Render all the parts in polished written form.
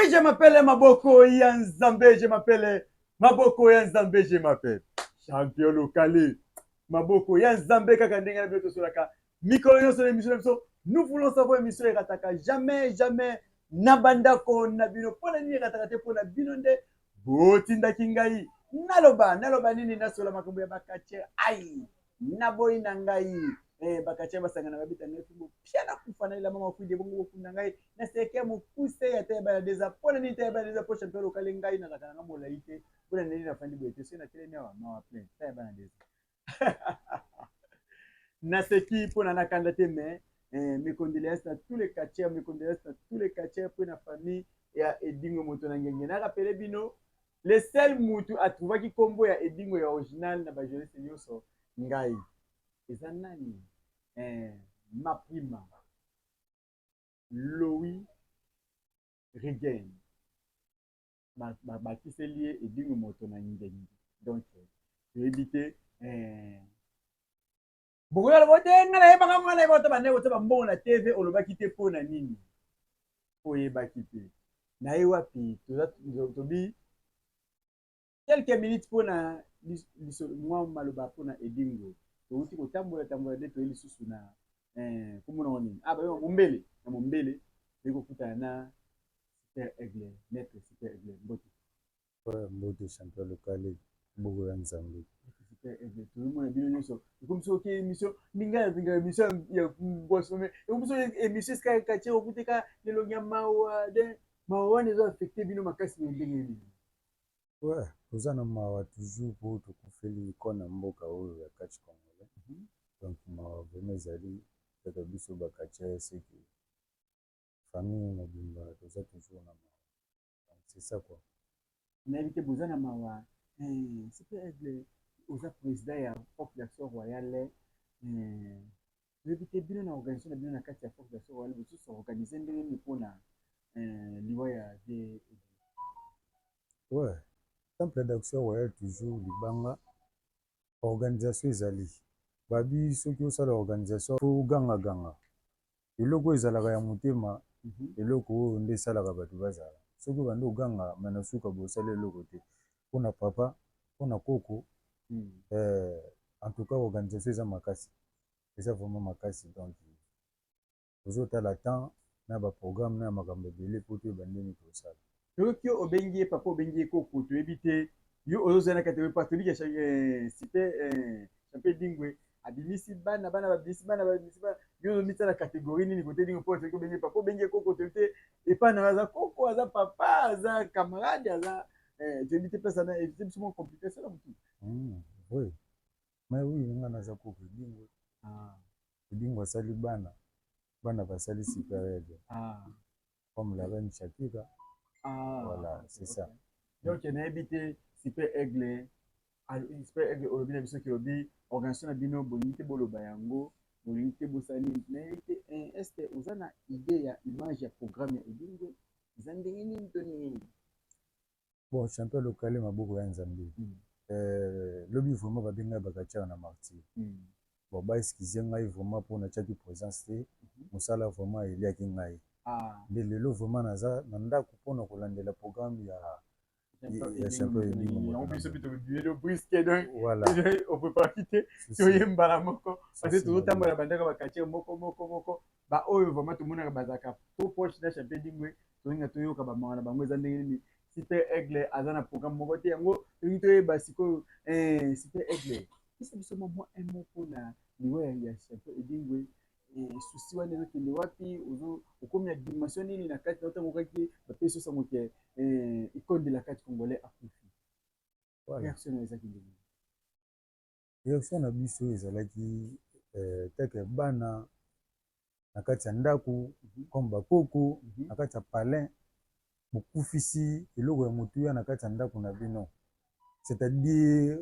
Oui, je m'appelle Maboko ya Nzambe, je m'appelle Maboko ya Nzambe, je m'appelle Champion Lokale. Maboko ya Nzambe kaka ndenge na biso tosolaka mikolo nyonso na émission na biso. Nous voulons savoir, émission erataka jamais jamais na bandako na bino. Mpo na nini erataka te? Mpo na bino nde botindaki ngai naloba. Naloba nini? Nasola makambo ya bacatcheurs. Ai, naboyi na ngai bacatcheurs basangana, babeta ngai fimbo pia, nakufa na elamba makwide, bongo bokunda ngai na seke mokuse ya tayeba na deza. Mpo na nini tayeba na deza? Mpo Champion Lokale, ngai nazalaka nanga molai te. Mpo na nini nafandi boye te? Soki natelemi awa, mawa plein. Tayeba na deza, naseki mpona nakanda te. Mais mes condoléances na tous les catcheurs, mes condoléances na tous les catcheurs, mpe na famille ya Edingo Moto na Ngenge. Narappeler bino, le seul mutu atrouvaki nkombo ya Edingo ya original na bajournaliste nyonso, ngai eza nani? Maprima Louis Rigen, bakiseli ye Edingo Moto na Ngenge. Donc toyebi te, bokoyola bo te. Ngai nayebaka, ngai nayebaka te. Bandeko te, bambongo na TV olobaki te. Mpo na nini oyebaki te? Naye wapi? Tobi quelques minutes mpona mwa maloba mpona Edingo. Touti kotambola tambola nde toye lisusu na komona nini? Ah, babenga Mombele. Na Mombele toyei kokutana na Super Aigle, Maître Super Aigle. Mbote. Mbote, Champion Lokale, maboko ya Nzambe. Super Aigle, tozomona bino nyonso. Ekomi soki émission ndinga ya émission ya ngwasome, ekomi soki émission esika quartier okuteka elongi ya mawa de mawa wana ezo affecter bino makasi na ndenge nini? Ouais, toza na mawa toujours po tokufeli icône ya mboka oyo ya catch congolais. Donc mawa vraiment ezali kaka biso bacatcheurs, seke famille mobimba toza toujours na mawa. Donc c'est ça quoi. Nayebi te, boza na mawa. Super Aigle, oza président ya Force d'Action Royale. Toyebi te, bino na organisation na bino na kati ya Force d'Action Royale, bosusu organise ndenge nini mpona liwa ya vie? Ouais, Temple d'Action Royale toujours libanga. Organisation ezali babi, soki osala organisation po ogangaganga eloko oyo ezalaka ya motema, eloko oyo nde esalaka bato bazala. Soki obandi oganga me na suka bosali eloko te mpona papa, mpona koko. En tout cas organisation eza makasi, eza vraiment makasi. Donc tozotala temps na baprogramme na ya makambo ebele mpo toyeba ndenge tosala. Toyoki yo obengi ye papa, obengi ye koko. Toyebi te, yo ozozala na kati pa. Toyebi ke Super Champion Dingwe abimisi bana, bana babimisi bana, babimisi bana. Yo ozomisa na catégorie nini kote Dingwe? Mpo soki obengi ye papa, obengi ye koko, toyebi te epai na aza koko, aza papa, aza camarade, aza, toyebi te. Place ana évite biso mwa complication na motu. Oui, mais oui, nga naza koko Edingwe. Edingwe asali bana, bana basali Super Aigle comme la reine Shakira. Voilà, c'est ça. Donc nayebi te, Super Aigle, Super Aigle, olobi na biso ke olobi organisation na bino, bolingi te boloba yango, bolingi te bosala nini. Nayebi te, est ce que oza na idée ya image ya programme ya Edingwe eza ndenge nini to ndenge nini? Bon, Champion Lokale, maboko ya Nzambe. Lobi vraiment babengai bacatcheurs na Martyr. Bon, baexcuse ngai vraiment mpo natiaki présence te. Mosala vraiment eliaki ngai. Nde lelo vraiment naza na ndako mpona kolandela programme ya Champion Edingo. Yango biso mpe tobiyeli brusque, donc voilà, opréparaki te. Toyembala moko parce que tozotambola bandako bacatcheurs moko moko moko, baoyo vraiment tomonaka bazalaka trop proche na Champion Dingwe. Tolinga toyoka bamawa na bango eza ndenge nini. Super Aigle aza na programme moko te, yango tolingi toyeba sikoyo. Super Aigle, pesa biso mwa un mot mpona liwa ya Champion Edingwe. Susi wana ezokende wapi? Okomi na dimension nini na kati na ntango okaki bapesi osango ke icône de la catch congolais akufi? Réaction na ezaki ndenge? Réaction na biso ezalaki teke bana na kati ya ndako, comme bakoko na kati ya palin, bokufisi eloko ya motuya na kati ya ndako na bino, c'est-à-dire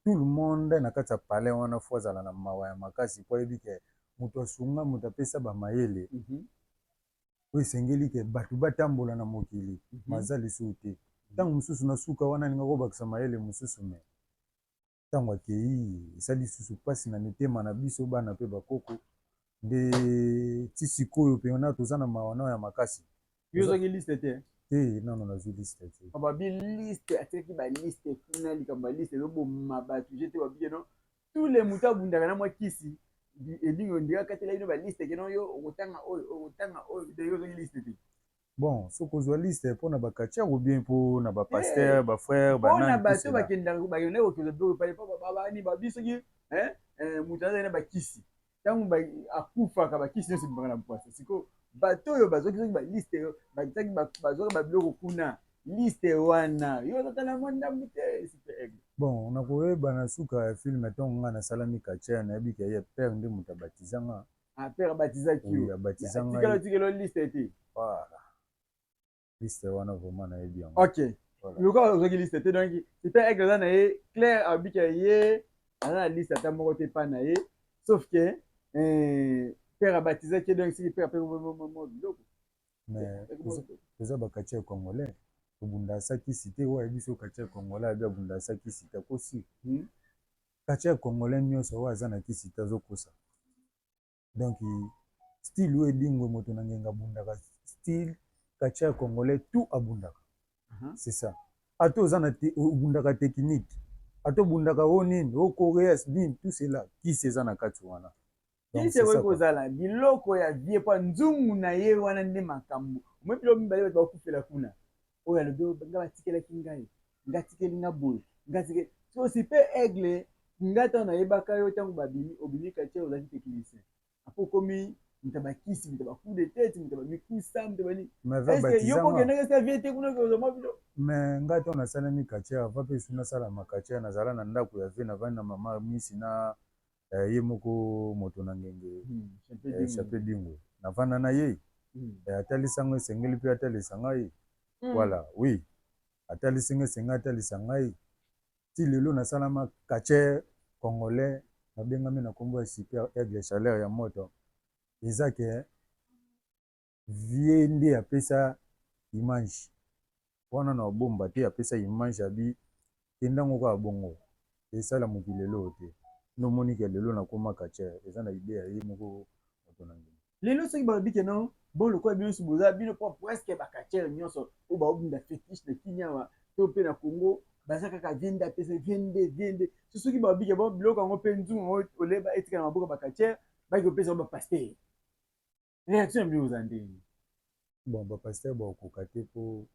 tout le monde na kati ya palin wana fo azala na mawa ya makasi, po ayebi ke moto asunga, moto apesa bamayele oyo esengeli ke bato batambola na mokili, maza lisusu te. Ntango mosusu na suka wana alinga kobakisa mayele mosusu, me ntango akei esali lisusu mpasi na mitema na biso bana mpe bakoko. Nde ti sikoyo mpena toza na mawa nao ya makasi. Yo ozwaki liste te? Te, nano nazwi liste te. Babi liste, atikaki baliste kuna, likambo ya liste ezoboma bato je te. Babi keno tous les moto abundaka na mwa kisi elingi ondika akatela bino baliste, keno yo okotanga oyo, okotanga oyo. Yo ozwaki liste te? Bon, soki ozwa liste mpona bacatcheurs ou bien mpona bapasteurs, bafrères? Mpona bato bakendaka, bakendaki kokeza biloko epai bani. Babi soki moto azali na bakisi, ntango akufaka, bakisi nyonso ebimaka na mpwasa. Sikoyo bato oyo bazwaki, soki baliste batiaki, bazwaka babiloko kuna, liste wana yo ozatala mwa ndambu te, Super Aigle? Bon, nakoyeba na suka ya film. Ntongo nga nasalami catcheur, nayebi ke ye père nde moto abatiza nga. Ah, père abatizaki yo? Abatiza. Atikala otikela liste te? Voilà, liste wana vraiment nayebi yango. Ok, lokola ozwaki liste te, donc Super Aigle aza na ye clair, abika ye aza na liste ata moko te epa na ye, sauf que père abatizaki ye. Donc soki père ape biloko. Mais toza bacatcheurs congolais, tobunda asakisi te. Oyo ayebi so catcheur congolais abi abunda asakisi te, akosi. Catcheur congolais nyonso oyo aza na kisi te azokosa. Donc style oyo Edingwe moto na ngenga abundaka, style catcheur congolais tout abundaka, c'est ça. Ata oza na te, obundaka technique, ata obundaka o nini, o coréas nini, tout cela, kisi eza na kati wana. Kisi ekoki kozala biloko ya vie mpo nzungu na ye wana nde makambo omoi. Biloko mibale bato bakufela kuna, oyo alobi nga batikelaki ngai, nga tikeli nga boye, nga tikeli so. Super Aigle, nga ntango nayebaka yo, ntango babimi, obimi quartier, ozalaki technicien, apo okomi moto ya bakisi, moto ya bacoup de tête, moto ya bamikusa, moto bani. Est-ce yo mpo okendaki esika vie te kuna kozwa mwa bilo? Mais ngai ntango nasalami quartier, avant mpe esu nasalama quartier, nazala na ndako ya vie, navandi na mama misi na ye moko moto na ngenge, Chape Dingwe. Navanda na ye, atalisango esengeli mpe atalisa ngai. Voilà, oui, atalisi ngai, esengi atalisa ngai. Ti lelo nasalama catcheur congolais, nabengami na nkombo ya Super Aigle, chaleur ya moto. Eza ke vie nde apesa image wana na obomba te, apesa image abi kendango kaka bongo, esala mokili eloko te. Nde omoni ke lelo nakóma catcheur, eza na idée ya ye moko moto na ngai. Lelo soki balobi ke non, bon, lokola bino nyonso boza bino mpo presque bacatcheurs nyonso oyo baobunda fétiche na kini awa to mpe na Congo, baza kaka vie nde apesa vie nde vie nde. So soki balobi ke bon, biloko yango mpe nzungu yango oleba etika na maboko ya bacatcheurs, baki kopesa yango bapasteurs, réaction ya bino ozala ndenge? Bon, bapasteurs bakokoka te mpo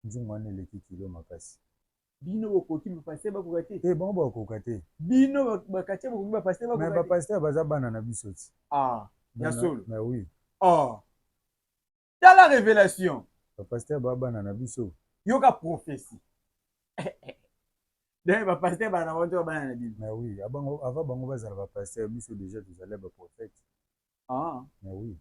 nzungu wana eleki kilo makasi. Bino bokoki, bapasteurs bakoka te? Te, bango bakokoka te. Bino bacatcheurs bokoki, bapasteurs bakoka? Mais bapasteurs baza bana na biso ti. Ah, ya solo? Mais oui. Oh, tala révélation. Bapasteurs baa bana na biso. Yoka prophétie. Donc bapasteurs bana na bango, bana na bino? Mais oui, avant bango bazala bapasteurs, biso déjà tozali baprophète. Ah. Mais oui.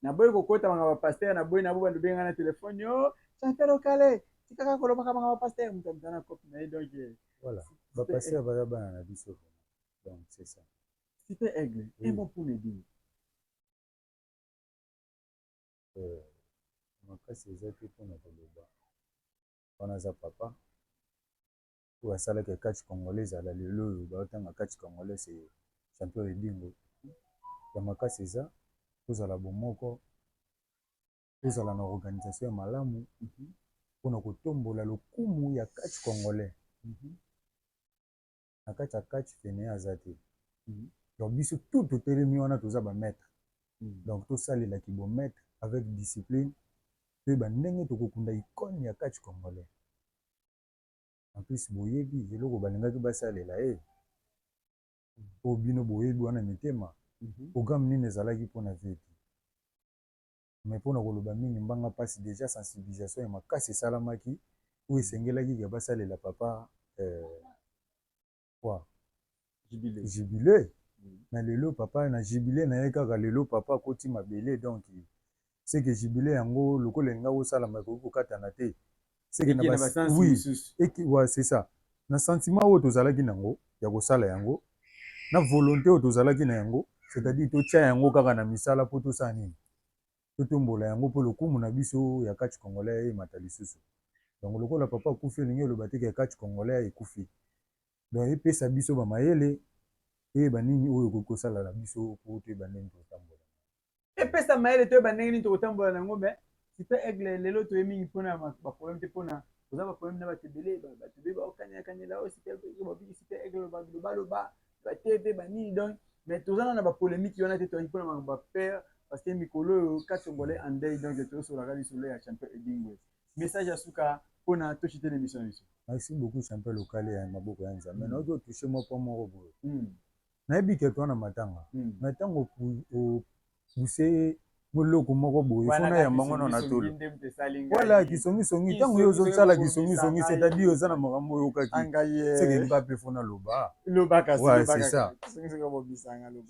Naboyi kokota banga bapasteurs, naboyi nabo bando benga na telefone yo champion lokale, tikaka kolobaka banga bapasteurs, moto amutana na cope na ye, donc. Voilà, bapasteurs baza bana na biso, donc c'est ça. Super Aigle, oui. Un mot pour Nedine. Makasi eza te mpona koloba wana. Aza papa oyo asalaki catch congolais ezala lelo oyo baotanga catch congolais, c'est champion Edingwe. Ya makasi eza tozala bomoko, tozala na organisation ya malamu mpona kotombola lokumu ya catch congolais. Na kati ya catch fainéant aza te. Donc biso tout totelemi wana, toza bamaître. Donc tosalelaki bomaître avec discipline, toyeba ndenge tokokunda icône ya catch congolais. En plus boyebi eloko balingaki basalela ye, oyo bino boyebi wana mitema, programme nini ezalaki mpona vie te. Mais mpona koloba mingi mbanga mpasi, déjà sensibilisation ya makasi esalamaki oyo esengelaki ke basalela papa quoi, jubilé. Mais lelo papa na jubilé na ye kaka, lelo papa akoti mabele. Donc c'est que jubilé yango lokola elinga kosalama, ekoki kokatana te. Oui, ouais, c'est ça. Na sentiment oyo tozalaki nango ya kosala yango, na volonté oyo tozalaki na yango, c'est-à-dire totia yango kaka na misala mpo tosala nini, totombola yango mpo lokumu na biso ya catch congolais emata lisusu. Donc lokola papa akufi, elingi eloba te ke catch congolais ekufi. Donc epesa biso bamayele, toyeba nini oyo ekoki kosala na biso mpo toyeba ndenge tokotambola. Epesa mayele, toyeba ndenge nini tokotambola na yango, mais Super Aigle, lelo toye mingi mpona baproblème te, mpona oza baproblème na bato ebele, bato ebele baokanela oyo Super Aigle, babiki Super Aigle balobaloba batv banini. Donc, mais toza na bapolémique wana te. Toyaki mpona makambo ya père, parce que mikolo oyo Congolais en deuil. Donc tozosolaka lisolo ya champion Edingwe. Message ya suka mpona tochite na émission na biso. Merci beaucoup, champion local ya maboko ya Nzambe. Naoki otouche mwa po moko boye. Nayebi ke toa na matanga, mais ntango opousse moloko moko boye, fona yamba ngo na tolo. Wala kisongisongi, ntango yo ozosala kisongisongi, c'est-à-dire oza na makambo oyo okaki seke nga mpe fona loba. Ouais, c'est ça,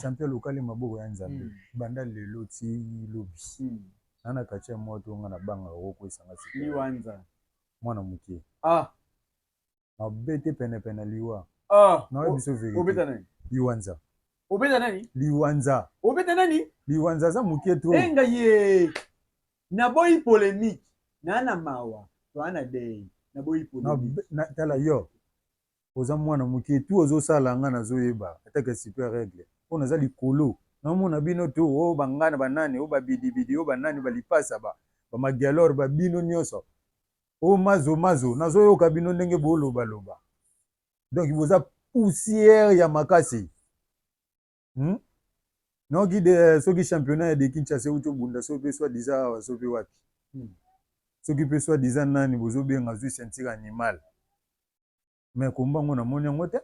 champion local, maboko ya Nzambe. Banda lelo ti lobi, na na kati ya moto nga na bangaka kokwesanga. Liwanza. Mwana moke. Ah. Mabete penepene liwa. Ah. Naoyebi biso vérité. Obeta nani? Liwanza. Obeta nani? Liwanza. Obeta nani? Liwanza aza moke trop. Enga ye, naboyi polémique na mawa, toa na dei, naboyi polémique. Tala, yo oza mwana moke tu, ozosala nga nazoyeba atake Super Aigle mpo naza likolo, naomona bino tu oyo bangana banani, oyo babidibidi, oyo banani, balipasa, bamagialor, babino nyonso oyo mazo mazo, nazoyoka bino ndenge bolobaloba. Donc boza poussière ya makasi, Noki de soki championnat ya de Kinshasa euti obunda, soki mpe soi disant awa, soki mpe wapi, soki mpe soi disant nani bozobenga zwi ceinture animal, mais komba yango namoni yango te.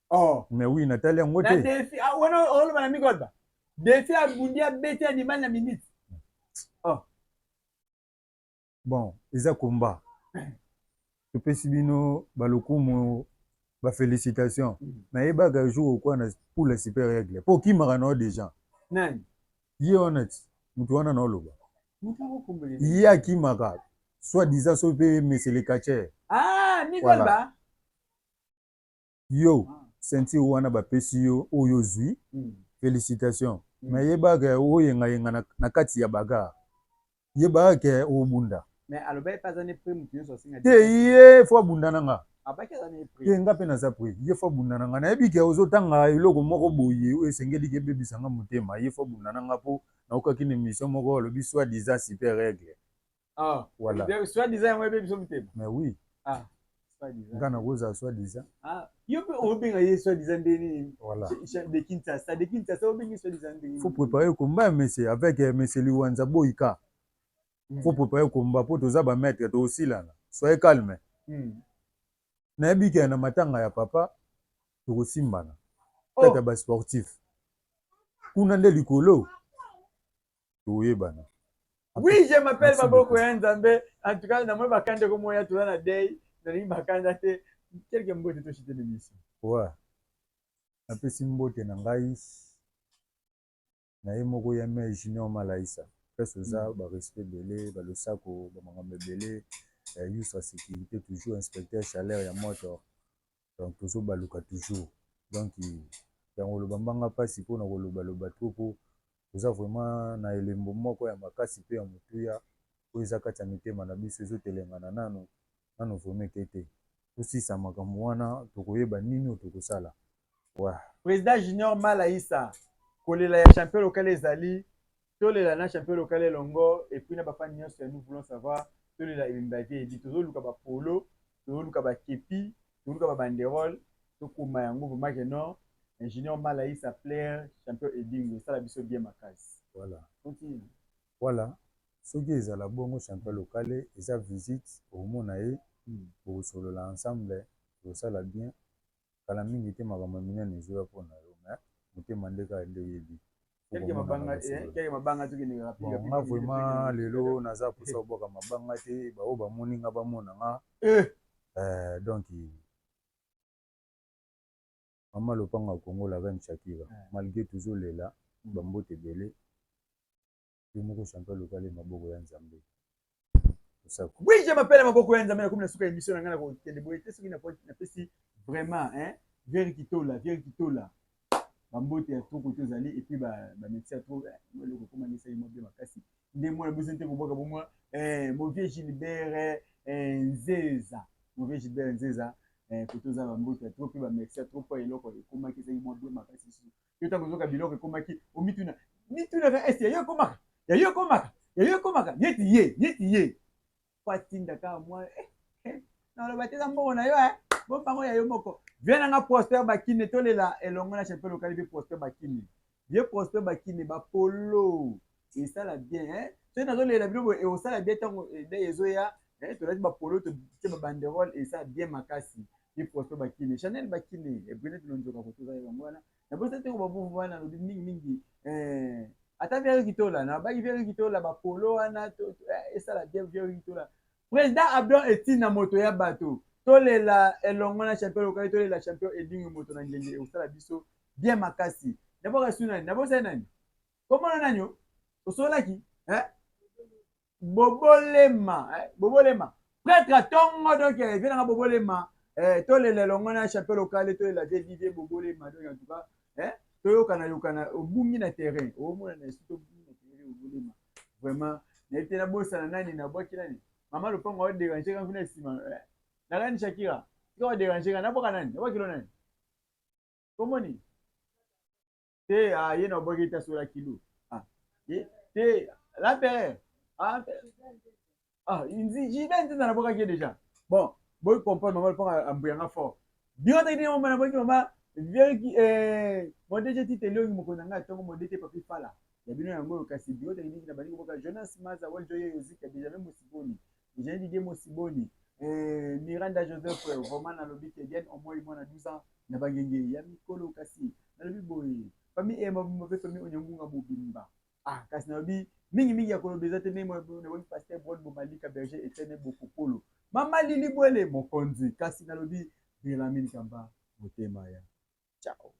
Oh. Mais oui, natali yango te. Défi wana oloba na mikolba, défi abundi, abeti animal na minute. Oh. Bon, eza komba, topesi bino balokumu, bafélicitation. Nayebaka jour okwa na poule Super Aigle mpo okimaka na yo déjà. Nani? Ye wana ti moto wana naoloba, ye akimaka soi disant soki mpe monsieur le catcheur. Ah, Mikolba. Yo ceinture wana bapesi yo oyo ozwi, félicitation. Mais yebaka oyengayenga na kati ya bagarre, yebaka ke obunda. Mais alobaki mpe aza ne prêt, moto nyonso asenga. Te, ye faut abunda na nga. Abaki aza ne prêt. Te, nga mpe naza prêt. Ye faut abunda na nga. Nayebi ke ozotanga eloko moko boye oyo esengeli ke ebebisa nga motema. Ye faut abunda na nga mpo naokaki na émission moko, alobi soi disant Super Aigle. Ah. Voilà. Soi disant yango ebebiso motema. Mais oui. Ah. Nga nakozala soi disant. Ah, yo mpe obenga ye soi disant nde nini? Voilà. De Kinshasa, de Kinshasa, obengi soi disant ndenge? Faut préparer combat, monsieur, avec monsieur Liwanza Boyika. Faut préparer combat mpo toza bamaître, tokosilana. Soyez calme. Nayebi ke na matanga ya papa tokosimbana. Oh. Kati ya basportif kuna nde likolo tokoyebana. Oui, je m'appelle Merci maboko beaucoup. ya Nzambe. En tout cas, namoni bakanda komoya, toza na dei, nalingi bakanda te. Quelque mbote, tochite l'émission. Ouais, napesi mbote na ngai na ye moko ya mai Junior Malaisa, place oza, barespect ebele, balosako, bamakambo ebele, Yusra sécurité toujours, inspecteur chaleur ya moto. Donc tozobaluka toujours. Donc yango koloba mbanga mpasi mpona kolobaloba trop, mpo toza vraiment na elembo moko ya makasi mpe ya motuya oyo eza kati ya mitema na biso, ezotelengana nano nano vraiment eke te. Tosisa makambo wana, tokoyeba nini oyo tokosala. Ouais. Président Junior Malaisa, kolela ya champion local ezali tolela na champion local elongo, et puis na bafani nyonso ya Nous voulons savoir, tolela ebemba vie edi. Tozoluka bapolo, tozoluka bakepi, tozoluka babanderole, tokoma yango vraiment ke non, ingénieur Malaisa plaire champion Edingo, esala biso bien makasi. Voilà. Continue. Voilà, soki ezala bongo, champion local, eza visite, okomona ye, bokosolola ensemble, ekosala bien. Kala mingi te, makambo ya minene ezoya mpona yo, mais motema nde kaka nde oyebi. Quelque mabanga, quelque mabanga, tokende rapide. Nga vraiment lelo naza mposa kobwaka mabanga te. Baoyo bamoni nga, bamona nga. Donc mama lopango ya Congo, la reine Shakira, malgré tozolela, bambote ebele. Yo moko champion local, maboko ya Nzambe. Oui, je m'appelle maboko ya Nzambe. Nakomi na suka émission na ngai, na kokende boye te soki napesi vraiment, hein, Vieri Kitola, Vieri Kitola, bambote ya trop kote ozali, et puis bamétier ya trop eloko ekoma nesali mwa bien makasi nde mwana biso te kobwaka bomwa. Mon vieux Gilbert Nzeza, mon vieux Gilbert Nzeza, kote oza, bambote ya trop mpe bamerci ya trop mpo eloko ekomaki ezali mwa bien makasi. Lisusu yo, ntango ozoka biloko ekomaki, omituna mitunaka ese ya yo ekomaka, ya yo ekomaka. Yayo ekomaka neti ye neti ye po atinda kaka mwa eh, eh, naloba te eza mbongo na yo eh, bombango ya yo moko. Vie na nga Prosper Bakine, tolela elongo na champion lokali mpe Prosper Bakine. Vie Prosper Bakine, bapolo esala bien eh? Soki nazolela bino boye ekosala bien ntango eh, ezoya eh, tolati bapolo totie babanderole esala bien makasi. Vie Prosper Bakine, Chanel Bakine, Ebrinette Lonzoka kotoza yango wana. Nabosa te ko bavuvu wana nalobi mingi mingi eh, ata Vieux Kitola na baki Vieux Kitola ba polo wana to, to, eh, esala bien Vieux Kitola. Président Abdon Etina moto ya bato tolela elongo na champion lokali tolela champion Edingwe moto na ngenge ekosala biso bien makasi. Naboka su nani? Nabosani nani? Komona nani yo? Osololaki? Eh? Bobolema, eh, Bobolema. Prêtre tongo donc eh, viens nanga Bobolema. Eh, tolela elongo na champion local tolela vie vie Bobolema donc en tout cas eh, toyokana yokana obungi na terrain omona na esu tobungi na terrain Bobolema. Vraiment nayebi te nabosana nani nabwaki nani mama lopango aoderange nga kuna nsima eh, nakani Shakira tika oderange nga nabwaka nani nabwaki lo nani komoni te ah, ye na obwaki te asola kilo ah, ye te l'empereur ah, ah, jibe nzinza nabwakaki ye déjà bon boyi comprendre mama lopango ambuyanga fort bino te ndenge mama nabwaki mama vieki eh, modete tite elongi mokonzi na ngai ya ntongo modete papi fala ya bino yango oyo kasi bino tekiniki na bandi koboka jonas maza waljo ye yozika benjamin mosiboni benjamin didie mosiboni eh, miranda joseph vraiment nalobi ke diane omoi mwana 12 ans na bangenge ya mikolo kasi nalobi boye famille eyamba mobimba mpe famille onyangunga mobimba ah kasi nalobi mingi mingi ya koloba eza te ndenge nabongi pasteur bron bomalika berger etienne bokopolo mama lili bwele mokonzi kasi nalobi belamine kamba motema ya ciao.